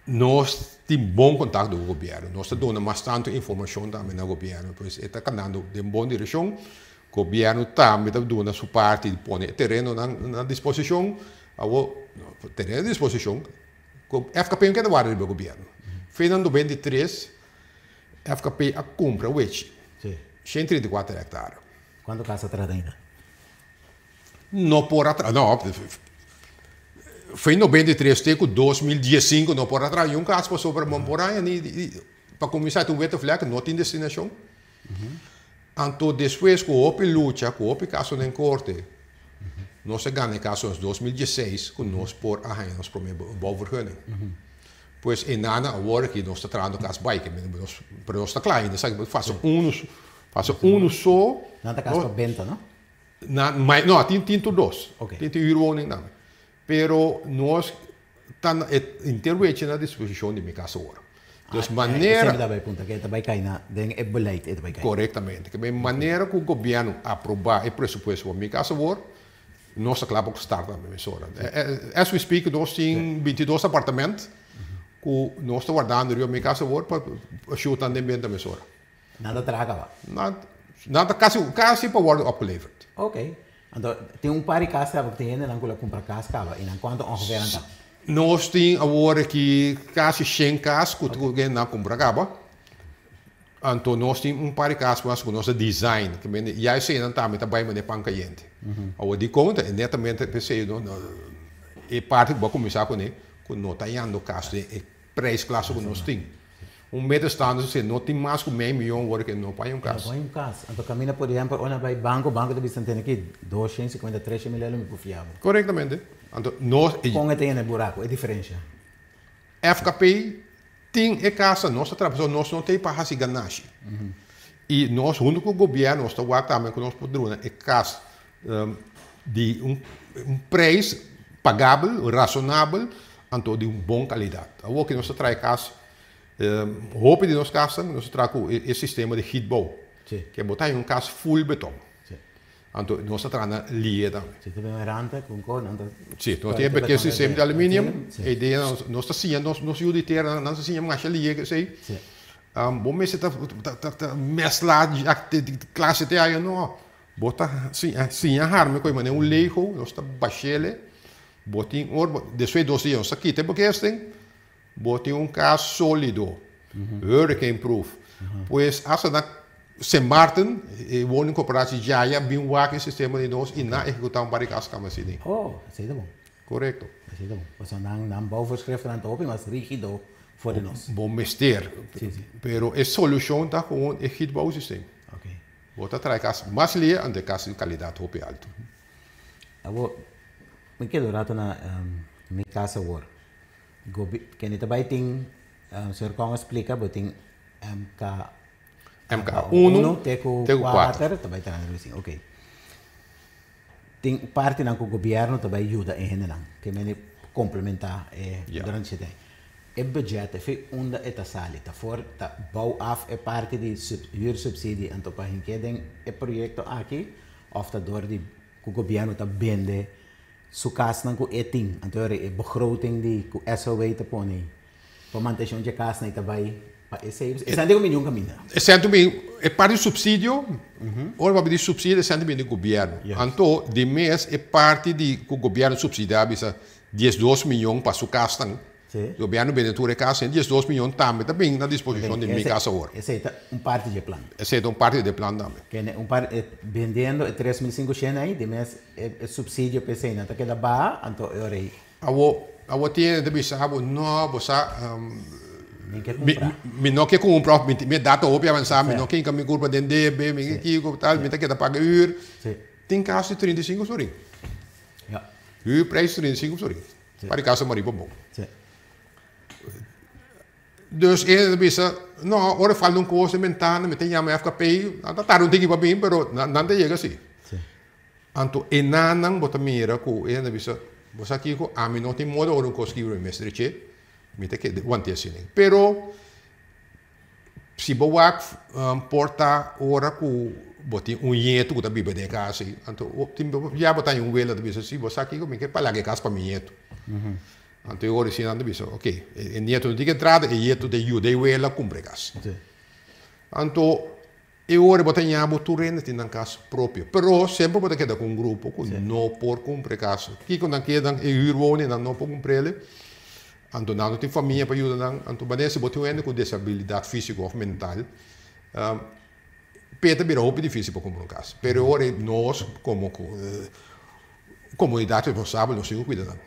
nos tin bon kontakto ku gobièrnu. Nos ta duna mas tantu informashon tambe na gobièrnu. Pues e ta kanando den bon direkshon. Gobièrnu tambe ta duna su parti di pone e terenonan na disposishon. Awor, tereno na disposishon, FKP no keda warda riba gobièrnu. Fe nan 93 FKP a kumpra wechi, 134 hèktare. Kuantu kas a trata ainda? No por a traha, no, foi 93 te ku 2015 no por a traha niun kas pasobra bo no por haña ni, pa kuminsá ta un witte vlek, no tin destinashon. Anto despues ku hopi lucha, ku hopi kaso den korte, nos a gana e kaso na 2016 ku nos por a haña nos promé bouwvergunning. Pues e nana awor aki nos ta trahando kas bai, pero nos ta kla ainda, esaki fase uno, fase uno so. Nan ta kas pa benta, no? Na, mai, no, tin, tin tur dos. Okay. Tin, tin huurwoning tambe. Pero nos ta na, e henter wechi na disposicion di mi casa awor. Dus Ah, manera. Esei mi ta bai punta, ke ta bai kai na, den e beleid e ta bai kai. Korektamente. Ke manera ku gobièrnu aprobá e presupuesto pa mi casa awor, nos ta kla pa start tambe mesora. As we speak nos tin 22 apartament ku nos ta wardando riba mi casa awor pa shuta nan den benta mesora. Nan ta traha kaba? Nan, nan ta kasi, kasi pa wòrdu opgeleverd. Ok. Anto, tin un par di kas kaba ku tin hendenan ku lo kumpra kas kaba i nan kuantu ongeveer nan ta? Nos tin awor aki kasi shen kas ku ku hendenan a kumpra kaba. Anto nos tin un par di kas mas ku nos a design, ke mende ya eseinan tambe ta bai manera pan kayente. Awor dikon ta netamente p'esei no e parti ku bo a kuminsá kuné ku no ta yando kas den e prijsklasse ku nos tin. Un middenstander si no tin mas ku mei miyon wòrdu ke no por haña un kas. No por haña un kas. Anto kaminda por ehèmpel ora nan bai banko, banko ta bisa tene ki 253 mil euro mi por fia bo. Korektamente. Anto nos. Kon e ta yena e buraku, e diferensha? FKP tin e kasa, nos ta traha pasobra nos no ta ei pa hasi ganashi. I nos huntu ku gobièrnu nos ta wak tambe ku nos por duna e kas di un prijs pagabel, rasonabel, anto di un bon kalidat. Awor ki nos ta traha e kas, hopi di nos kasnan nos ta traha ku e sistema di gietbouw, ke bo ta haña un kas full beton. Anto nos ta traha na lie tambe. Si ta bin ranta ku ko nan ta. Si, nos tin e sistema di aluminium, e idea nos ta siña nos yu di tera nan ta siña masha lie esei. Bo mester ta mezcla klase te aya no. Bo ta siña harme koe manera un lego, nos ta bashele, bo tin or, despues di dos dia nos ta kita e bekesting, bo tin un kas solido, hurricane proof. Pues hasta na Sint Maarten e woningcorporatie djaya bin wak e sistema di nos i nan a ehekutá un par di kas kama asina. Oh, esei ta bon. Korekto. Esei ta bon. Pasobra nan nan bouwvoorschriftennan ta hopi mas rigido for di nos. Bo mester. Si, si. Pero e solushon ta gewoon e gietbouwsysteem. Oké. Bo ta trae kas mas lia anto e kas di kalidat hopi altu. Awor, mi keda un rato na mi kas awor. Gobi, kende ta bai tin, señor Kong a splika, bo tin MK. MK unu te ku kuater ta bai traha na Luisin. Oké. Tin partinan ku gobièrnu ta bai yuda e hendenan, ke mende komplementá e durante e tempu. E budget e fi unda e ta sali? Ta for ta bou af e parti di huursubsidie anto pa hink'é den e proyekto aki òf ta dor di ku gobièrnu ta bende su kasnan ku e tin? Anto ora e begroting di ku SOW ta pone pa mantenshon dje kasnan i ta bai pa esei? Esei no tin niun kaminda. Esei no tin e parti di supsidio, ora bo a pidi supsidio esei no ta bini di gobièrnu. Anto di mes e parti di ku gobièrnu supsidiá bisa 12 miyon pa su kasnan. Gobièrnu bende tur e kas, 112 mion tambe ta bin na disposishon di Mi Kas Awor. Esei ta un parti di e plan. Esei ta un parti di e plan tambe. Kende un par bendiendo e 3500 ei, di mes e supsidio pa esei nan ta keda baha, anto e ora ei. Awor, awor tin hende ta bisa bo, no, bo sa, Mi ke kumpra. Mi no ke kumpra òf mi edat ta hopi avansá, mi no ke hinka mi kurpa den debe, mi ke kiko, tal, mi ta keda paga huur. Tin kas di 35 florin. Huurprijs 35 florin. Pa di kasa Marie Bobon. Dus e ta bisa, no, ora falta un kos den bentana, mi ta yama FKP, nan ta tarda un tiki pa bin, pero nan ta yega si. Anto e nannan bo ta mira ku e ta bisa, bo sa kiko, ami no tin moda ora un kos kibra mi mester dje, mi ta keda want'é asina. Pero Si bo wak por ta ora ku bo tin un ñetu ku ta biba den e kas ei, anto tin ya bo ta haña un wela ta bisa si bo sa kiko mi ke palaga e kas pa mi ñetu. Anto e ora asina nan ta bisa ok e ñetu no tin ke entrada e ñetu ta yuda e wela kumpra e kas. Anto e ora bo ta haña bo tur hende tin nan kas propio pero semper bo ta keda ku un grupo ku no por kumpra e kas. Kiko nan keda e huurwoning nan no por kumpr'el. Anto nan no tin famia pa yuda nan. Anto manera si bo tin un hende ku desabilidat físiko òf mental, p'e ta bira hopi difísil pa kumpra un kas. Pero e ora ei nos komo komunidat responsabel nos tin ku kuida nan.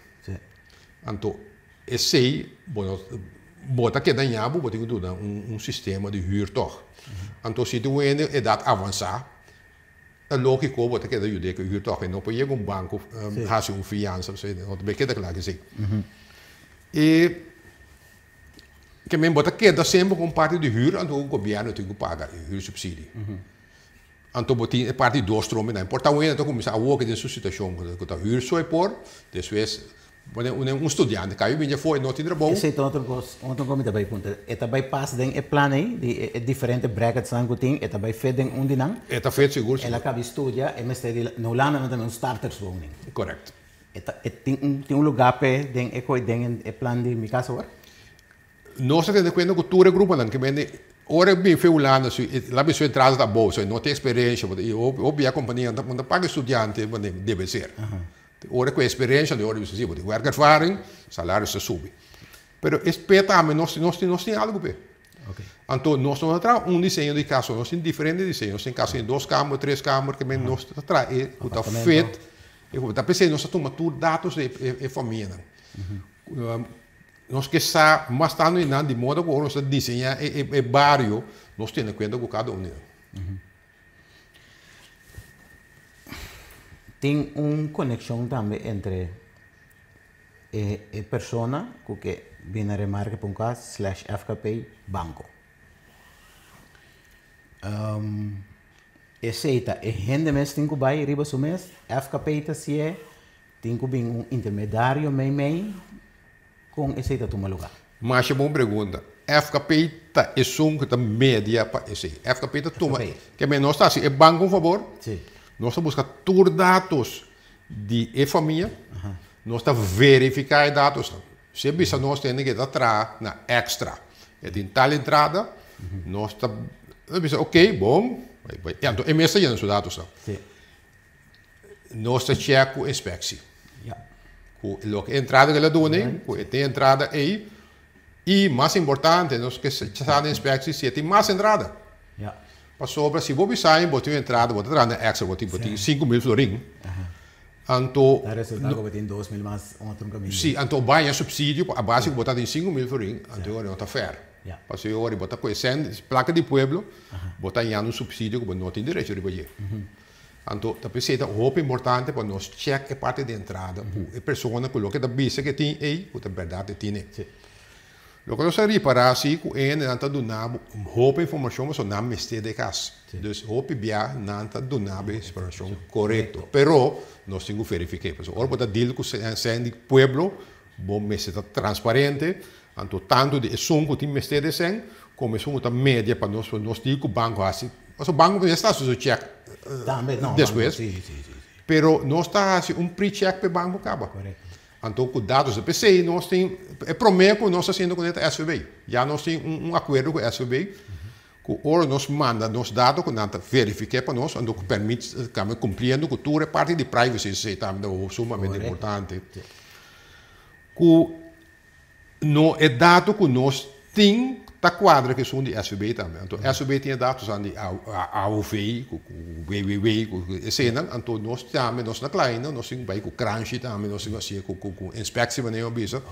Anto esei bo no bo ta keda ña bo, bo tin ku duna un sistema di hür tòg. Anto si tin un hende edat avansá, Ta lógiko bo ta keda yud'é ku e hür tòg. E no por yega un banko hasi un fiansa, no ta bay keda kla ku esei. E ke men bo ta keda semper ku un parti di hür anto ku gobièrnu tin ku paga e hürsubsidie. Anto bo tin e parti di dos trompenan. Por ta un hende ta kuminsá awor ke den su situashon ku ta hür so e por, despues Pone un studiante cay bin dje for e no tin trabou. Esey ta otro cos, otro cos mi ta bay puntra. E ta bay pas den e plan ey, di e diferente brackets nan cu tin, e ta bay fit den un di nan? E ta fit sigur, sigur. El a caba di studia, e mester di, na Hulanda nan ta mira un starterswoning. Correct. E ta, e tin un, tin un lugar p'e den e coy, den e plan di Mi Casa Awor? Nos ta tene cuenta cu tur e gruponan ke bende, ora e bin fe Hulanda su, la bin su entrada ta abou, so e no tin experiencia, y hopi bia compania no ta paga e studiante manera debe ser. Ora ku eksperensia di ora bisa si bo tin werkervaring, salario ta subi. Pero es p'e tambe nos nos nos tin algu p'e. Anto nos no ta traha un diseño di kas, nos tin diferente diseño. Nos tin kas di dos kamber, tres kamber, ke men nos ta traha e ku ta fit. Ta p'esei nos ta tuma tur datos di e famianan. Nos ke sa mas tantu di nan di moda ku ora nos ta diseñá e bario nos tene kuenta ku kada un di nan. Tin un konekshon tambe entre e e persona ku ke bini na remarke pa un kas slash FKP banko. Esei ta e hende mes tin ku bai riba su mes, FKP ta si'e, tin ku bin un intermedario meimei. Kon esei ta tuma lugá? Masha bon pregunta. FKP ta esun ku ta media pa esei. FKP ta tuma, ke men nos ta hasi e banko un fabor, nos ta buska tur datos di e famia, nos ta verifiká e datosnan. Si e bisa nos tende ke e ta traha na extra, e tin tal entrada, nos ta bisa ok, bon, anto e mes ta yena su datosnan. Nos ta check ku inspectie. Ku loke entrada ku el a duna ei, ku e tin entrada ei. I mas importante, nos ke sa den inspectie si e tin mas entrada. Pasobra si bo bisa ei bo tin un entrada, bo ta traha na extra, bo tin bo tin 5000 florin. Anto. Ta resulta ku bo tin 2000 mas otro kaminda. Si, anto bo haña supsidio a base ku bo ta tin 5000 florin, anto e ora no ta fair. Pasobra e ora bo ta kohe sèn, plaka di pueblo, bo ta hañando un supsidio ku bo no tin derecho riba dje. Anto ta p'esei ta hopi importante pa nos check e parti di entrada ku e persona ku loke ta bisa ke tin ei ku ta bèrdat e tin ei. Loke nos a ripará si ku e hendenan ta duna bo hopi informashon pasobra nan mester di e kas. Dus hopi bia nan ta duna bo e informashon korekto. Pero nos tin ku verifiké pasobra ora bo ta deal ku sèn di pueblo bo mester ta transparente anto tantu di esun ku tin mester di e sèn komo esun ku ta media pa nos nos deal ku banko hasi pasobra banko mester hasi su chèk despues pero nos ta hasi un pre-chèk pa e banko kaba anto ku datos p'esei nos tin e promé ku nos ta hasiendo kuné ta SVB ya nos tin un akuerdo ku SVB Ku ora nos manda nos dato ku nan ta verifiké pa nos, anto ku permit kambia kumpliendo ku tur e parti di privacy esei tambe ta sumamente importante. Ku No, e dato ku nos tin ta kuadra ku esun di SVB tambe. Anto SVB tin e datonan di AOV, ku WWW, ku esenan. Anto nos tambe, nos na kla ainda, nos tin ku bai ku kranshi tambe, nos tin ku hasié ku ku inspeksie manera mi a bisa.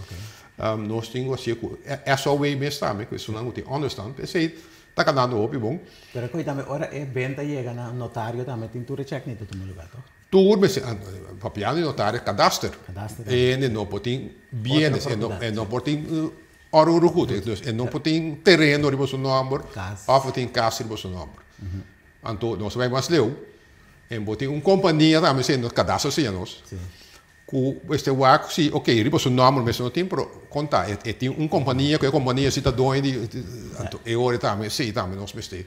Nos tin ku hasié ku SOW mes tambe, ku esunnan ku tin onderstand. P'esei ta kanando hopi bon. Pero koe tambe ora e benta yega na notario tambe tin tur e chèk nita tuma lugá, toch? Tur mester papiando di notario kadaster. E no por tin bienes, e no por tin oro rugut, dus e no por tin tereno riba su nomber of tin kas riba su nomber. Anto nos a bai mas leu, e bo tin un kompania tambe siendo kadaster siña nos, ku mester wak si ok riba su nomber mester no tin pero konta e tin un kompania ku e kompania si ta doño di anto e ora tambe esei tambe nos mester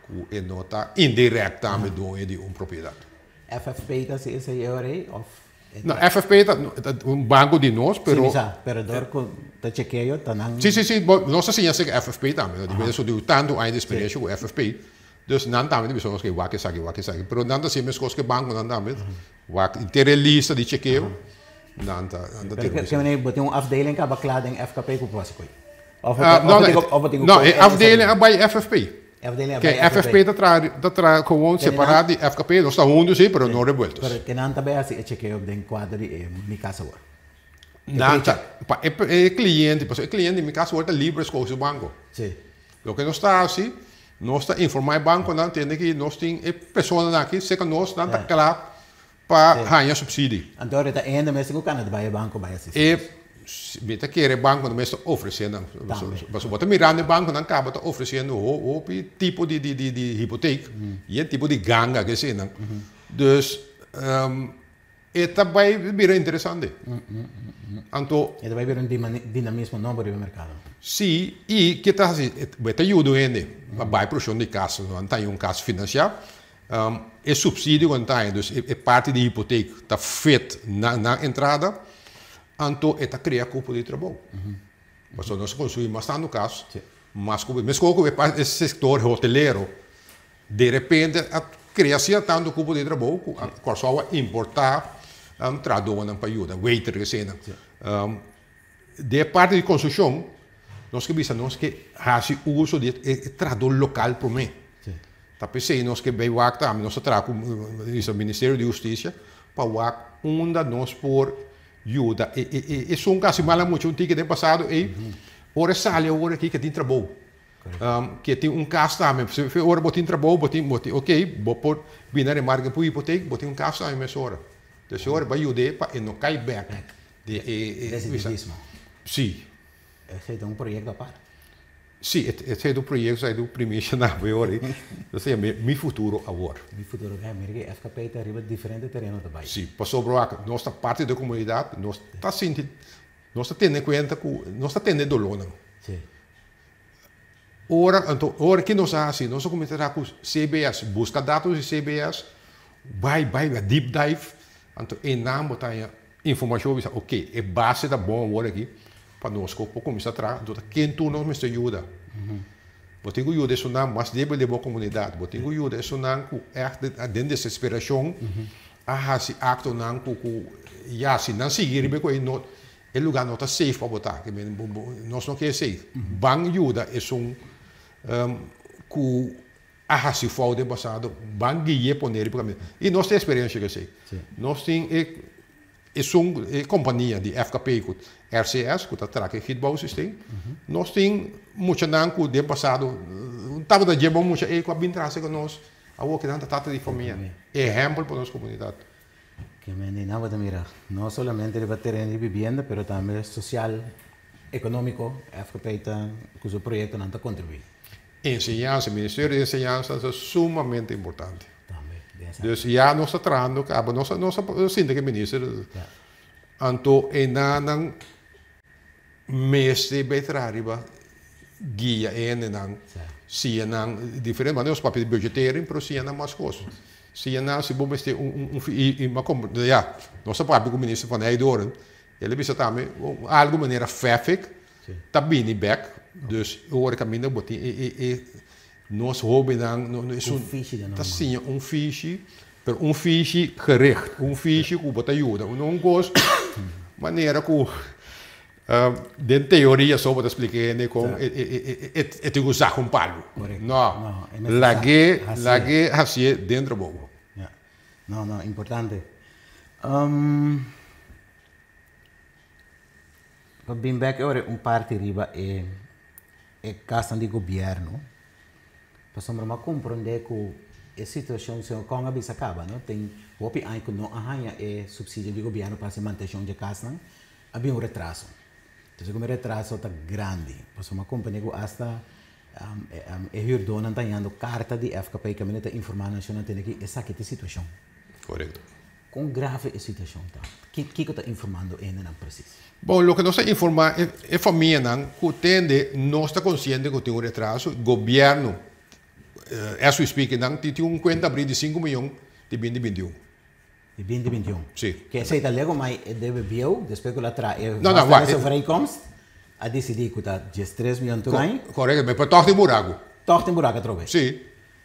Ku e no ta indirect tambe doño di un propiedat. FFP ta si esei e ora ei of? No, FFP ta un banko di nos, pero. Si mi sa, pero dor ku ta chekeo ta nan. Si, si, si, bo nos ta siña esei FFP tambe, no? Di bes di tantu aña di eksperensia ku FFP, dus nan tambe ta bisa nos ke wak esaki, wak esaki, pero nan ta hasi meskos ku e bankonan tambe, wak henter e lista di chekeo, nan ta, nan ta tira. Pero ke bo tin un afdeling kaba kla den FKP ku por hasi koe? Of bo tin ku No, e afdeling a bai FFP. Afdeling a bai FFP. FFP ta traha ta traha gewoon separá di FKP, nos ta huntu si, pero no revueltos. Pero ke nan ta bai hasi e chekeo den kuadro di e Mi Casa Awor? Nan ta, pa e kliente, pasobra e kliente di Mi Casa Awor ta libre skohe su banko. Si. Loke nos ta hasi, nos ta informá e bankonan tende ki nos tin e personanan aki serka nos, nan ta kla pa haña subsidie. Anto ora ta hende mester ku kana ta bai e banko bai asisti. E mi ta kere e bankonan mester ofresé nan. Tambe. Pasobra bo ta mirando e bankonan kaba ta ofresiendo hopi tipo di di di hipotek i e tipo di ganga ke eseinan. Dus e ta bai bira interesante. Anto. E ta bai bira un dinamismo nobo riba e merkado. Si, i ke ta hasi? E ta yuda un hende pa bai produkshon di kas. Nan ta haña un kas finansiá. E subsidio ku nan ta haña, dus e parti di hipotek ta fit na nan entrada, anto e ta krea kupo di trabou. Pasobra nos a konstruí mas tantu kas, mas kupo, meskos ku e sektor hotelero derepente a krea asina tantu kupo di trabou ku Kòrsou a importá trahadónan pa yuda, waiter eseinan. Den e parti di konstrukshon nos ke bisa nos ke hasi uso di e trahadó lokal promé. Ta p'esei nos ke bai wak tambe, nos ta traha ku Ministerio di Hustisia pa wak unda nos por yuda esun ku hasi mal a mucha un tiki den pasado ei ora e sali awor aki ke tin trabou. Ke tin un kas tambe. Ora bo tin trabou bo tin ok bo por bini na remarke pa un hipotek bo tin un kas tambe mesora. Entonces ora bo a yud'é pa e no kai bèk. Di e, e, Recidivismo. Si. Esei ta un proyecto apart. Si, esei ta un proyecto, esei ta un primicia na awe ora. Esei ta mi futuro awor. Mi futuro, eh, mira ke FKP ta riba diferente tereno ta bai. Si, pasobra wak, nos ta parti di e comunidad, nos ta sinti, nos ta tene cuenta cu, nos ta tende e dolornan. Si. Ora, anto, ora ki nos a hasi? Nos a kuminsá traha ku CBS, buska datos di CBS, bai, bai, deep dive, anto einan bo ta haña informashon, bo bisa, ok, e base ta bon awor aki pa nos por kuminsá traha, anto ta ken tur nos mester yuda. Bo tin ku yuda esunnan mas débil den bo komunidat, bo tin ku yuda esunnan ku ègt den desesperashon a hasi aktonan ku ku ya, si nan sigui riba e ku ei no. E lugar no ta safe pa bo ta, nos no ke esey. Ban yuda esun ku a hasi fout den pasado, ban gui'e pone riba kaminda. I nos tin eksperensia ku esey. Nos tin e esun e kompania di FKP ku RCS ku ta traha e gietbouwsysteem. Nos tin muchanan ku den pasado tabata dje bon mucha ey ku a bin traha ku nos, awor kinan ta tata di famia. Ehèmpel pa nos komunidat. Ke mende nan bo ta mira no solamente riba tereno di bibienda pero tambe sosial, ekonómiko, FKP ta ku su proyektonan ta kontribuí. Enseñansa, Ministerio di Enseñansa ta sumamente importante. Tambe, den esaki. Dus ya nos ta trahando kaba, nos a nos a sinta ku e minister, anto e nan Mester bay traha riba guia e hendenan, siña nan diferente manera, nos papia di budgetering pero siña nan mas cos. Siña nan si bo mester un un y ya, nos a papia cu minister Van Heydoorn, el a bisa tambe algo manera FEFIC ta bini bek, dus ora caminda bo tin e e nos hobennan ta siña un fishi, pero un fishi gericht, un fishi cu bo ta yuda, no un cos manera cu. Den teoria so bo ta splika hende kon e tin ku zag un palu. No, lag'é lag'é hasié den trabou. Ya. No, no, importante. Pa bin bek e ora un parti riba e e kasnan di gobièrnu, pasobra mi a komprondé ku e situashon señor Kong a bisa kaba, no, tin hopi aña ku no a haña e supsidio di gobièrnu pa hasi mantenshon dje kasnan, a bin un retraso. Entonces como e retraso ta grandi, pasobra mi a comprende cu hasta e huurdonan ta hañando carta di FKP caminda ta informa nan shon nan tende ki esaki ta e situacion. Correcto. Con grave e situacion ta? Kico ta informando e hendenan precies? Bon, loke nos ta informa e famianan cu tende nos ta consciente cu tin un retraso, gobierno as we speak nan tin un cuenta abri di sinku miyon di binti 21. Di binti 21? Si. Ke esei ta lego mai e debe bieu despues ku el a traha e No, no, wak. overeenkomst a disidí ku ta 13 miyon tur aña. Korekto, pero tòg tin buraku. Tòg tin buraku atrobe? Si,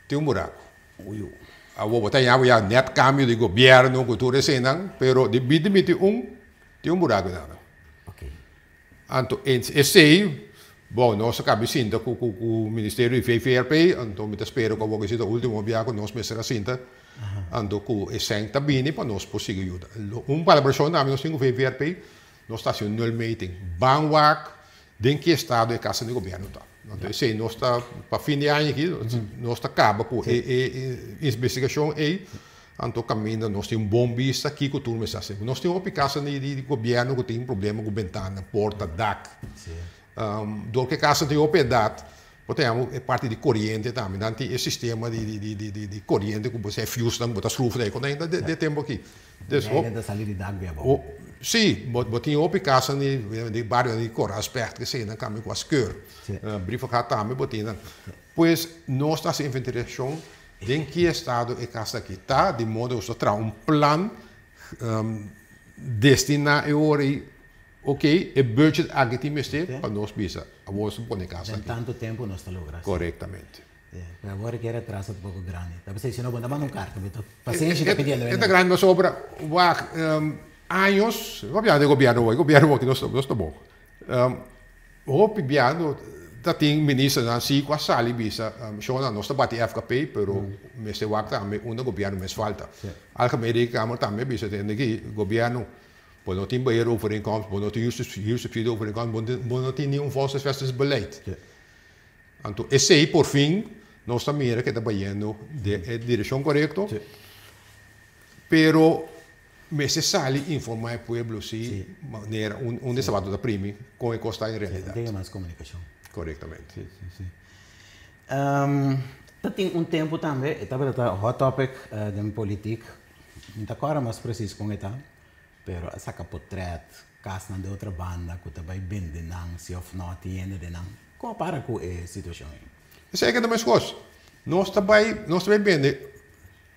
tin un buraku. Uyu. Awor bo ta yabu ya nèt kambio di gobièrnu ku tur eseinan, pero di binti 21 tin un buraku nan. Ok. Anto esei, bon, nos a kabi sinta ku ku ministerio di VVRP, anto mi ta spera ku awor ku esei ta ultimo bia ku nos mester a sinta, anto ku e sèn ta bini pa nos por sigui yuda. Un palabrashon tambe nos tin ku VVRP, nos ta hasi un nulmeting, ban wak den ki estado e kasa di gobièrnu ta. Anto esei nos ta, pa fin di aña aki, nos ta kaba ku e investigashon ei. Anto kaminda nos tin un bon bista kiko tur mester hasi. Nos tin hopi kasa di gobièrnu ku tin problema ku bentana, porta, dak. Dor ku e kasa tin hopi edat, bo ta yama e parti di koriente tambe. Nan tin e sistema di koriente ku bo sa e fiusnan ku bo ta skruf ta e konta ainda den e tempu aki. Dus hop. Ta sali di dak bia abou. Si, bo tin hopi kasa di bario di Koraspècht kesei nan kambia ku a skeur. Brievengat tambe bo tin nan. Pues nos ta hasi inventariashon den ki estado e kas aki ta, di modo nos ta traha un plan destiná e ora ei, ok, e budget aki tin mester pa nos bisa awor nos ta pone e kas aki. Den tantu tempu nos ta logra. Korektamente. Pero awor ki e retraso ta poko grandi. Ta p'esei si no bo ta manda un karta, bo ta pasenshi ta pidiendo. E ta grandi pasobra wak años, no papia di gobierno awor, e gobierno awor aki nos ta bon. Hopi bia no ta tin ministernan si cu a sali bisa, Shona nos ta bati FKP pero mester wak tambe unda gobierno mes falta. Algemeen Rekenkamer tambe a bisa tende aki gobierno bo no tin beheerovereenkomst, bo no tin huursubsidieovereenkomst, bo no tin ni un volkshuisvestingsbeleid. Anto esey por fin nos ta mira ke ta bayendo den e direccion corecto pero Mester sali informa e pueblo si manera unda e sabato ta primi con e cos ta en realidad. Tin mas comunicacion. Corectamente. Si, si, si. Ta tin un tempo tambe e tabata ta hot topic den politic, mi ta acorda mas precies con e ta, pero a saca potret casnan den otro banda cu ta bay bende nan si of no tin hende den nan. Con a para cu e situacion ey? Esey ke ta mescos. Nos ta bay, nos ta bay bende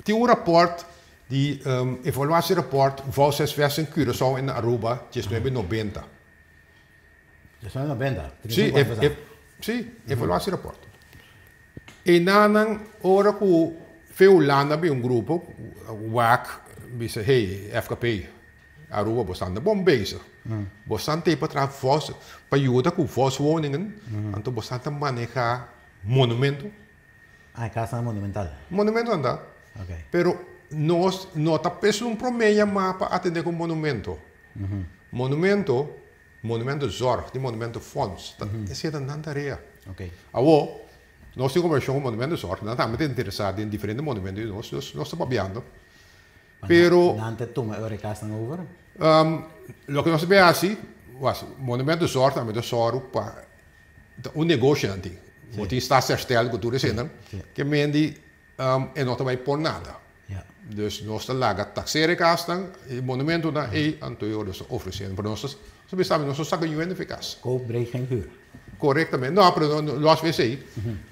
Tin un raport di evaluatierapport Volkshuisvesting Curaçao en Aruba 1990. 1990? Sí, sí, evaluatierapport. Enanan ora ku fe Hulanda bin un grupo wak bisa hey FKP Aruba bo stan ta bon bezig. Bo stan te pa traha volks pa yuda ku volkswoningen anto bo stan ta maneha monumento. Ah, e kasnan monumental. Monumento anda. Ok. Pero nos no ta esun prome yamá pa atendé ku monumento. Monumento, monumentenzorg, di monumentenfonds, ta esei ta nan tarea. Ok. Awor, nos tin kombersashon ku monumentenzorg, nan tambe ta interesá den diferente monumento di nos, dus nos ta papiando. Pero. Nan ta tuma e ora e kasnan over? Loke nos ta bin hasi, monumentenzorg tambe ta sòru pa Ta un negoshi nan tin. Bo tin Stadsherstel ku tur eseinan, ke mendi e no ta bai por nada. Dus nos ta laga taksera e kasnan, e monumentonan ei, anto e ora nos ta ofresé. Pero nos ta bisa tambe nos no saka niun hende for e kas. Koop breekt geen huur. Korektamente. No, pero los for esei,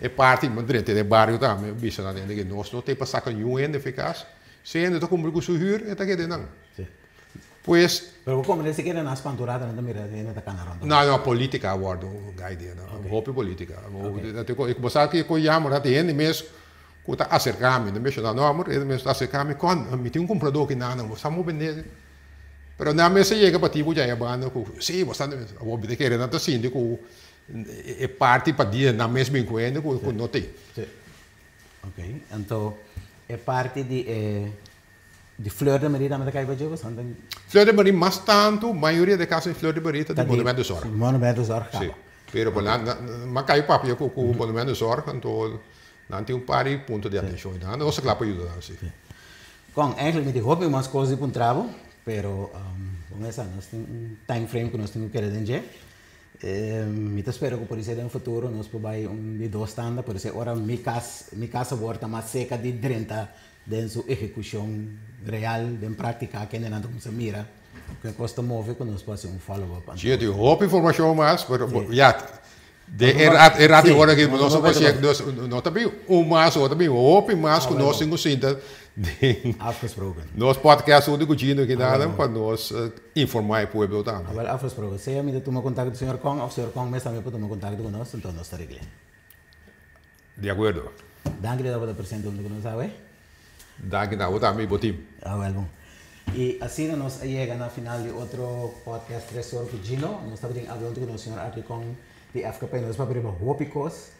e parti drenta den e bario tambe bisa nan hende ke nos no ta pa saka niun hende for e kas. Si e hende ta kumpli ku su huur, e ta keda einan. Pues. Pero bo komprende si keda na spanturada nan ta mira hende ta kana rond. No, no, politica a wordo un idea no. Hopi politica. Bo sa ki ku yama dat hende mes ku ta aserka mi, no menshoná nomber, hende mes ta aserka mi, kon mi tin un kumpradó aki nan, bo sa mo bende. Pero nan mester yega pa tipo djaya banda ku si bo sta awor mi ta kere nan ta sinti ku e parti pa dia nan mes bin ku hende ku no tin. Si. Ok, anto e parti di e di Fleur de Marie tambe ta kai pa dje bo san ta. Fleur de Marie mas tantu mayoria di e kaso di Fleur de Marie ta di Monumentenzorg. Monumentenzorg kaba. Si, pero bo nan nan kai papia ku Monumentenzorg anto Nan tin un par di punto di atencion y nan nos ta cla pa yuda nan si. Con, eigenlijk mi tin hopi mas cos di puntra bo, pero bon esa nos tin un time frame cu nos tin cu keda den dje. Mi ta spera cu por esey den futuro nos por bay un di dos tanda, por esey ora mi cas, mi cas awor ta mas seca di drenta den su ehecucion real, den practica, kendenan ta cuminsa mira cu e cos ta move cu nos por haci un follow up. Si, tin hopi informacion mas, pero ya, Den e rat e rat di ora aki nos a pasea nos no ta bin un mas o ta bin hopi mas ku nos tin ku sinta den Afgesproken. nos podcast huntu ku Gino aki nan pa nos informa e pueblo tambe. Awel afgesproken. Sea mi ta tuma kontakto ku señor Kong of señor Kong mes tambe por tuma kontakto ku nos, enton nos ta regl'é. Di akuerdo. Danki di tabata presente huntu ku nos awe. Danki na bo tambe y bo team. Awel bon. Y asina nos a yega na final di otro podcast Tres Ora cu Gino. Nos tabatin abla huntu cu nos señor Arthur Kong di FKP. Nos papia riba hopi cos.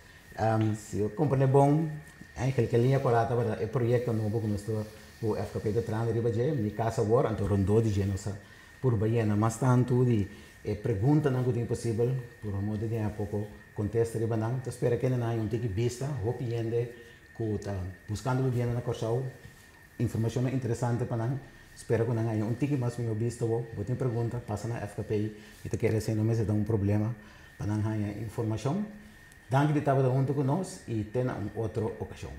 Si yo comprende bon, eigenlijk e liña cora tabata e proyecto nobo cu nos ta cu FKP ta trahando riba dje, Mi Casa Awor. Anto rondó di dje nos a purba yena mas tantu di e preguntanan cu tin posibel por modo di haña poco contesta riba nan. Ta spera kende nan haña un tiki bista hopi hende ku ta buskando bibienda na Kòrsou, informashonnan interesante pa nan. Spera ku nan haña un tiki mas mihó bista bo. Bo tin pregunta, pasa na FKPI. Mi ta kere esei no mester ta un problema pa nan haña informashon. Danki di tabata huntu ku nos i te na un otro okashon.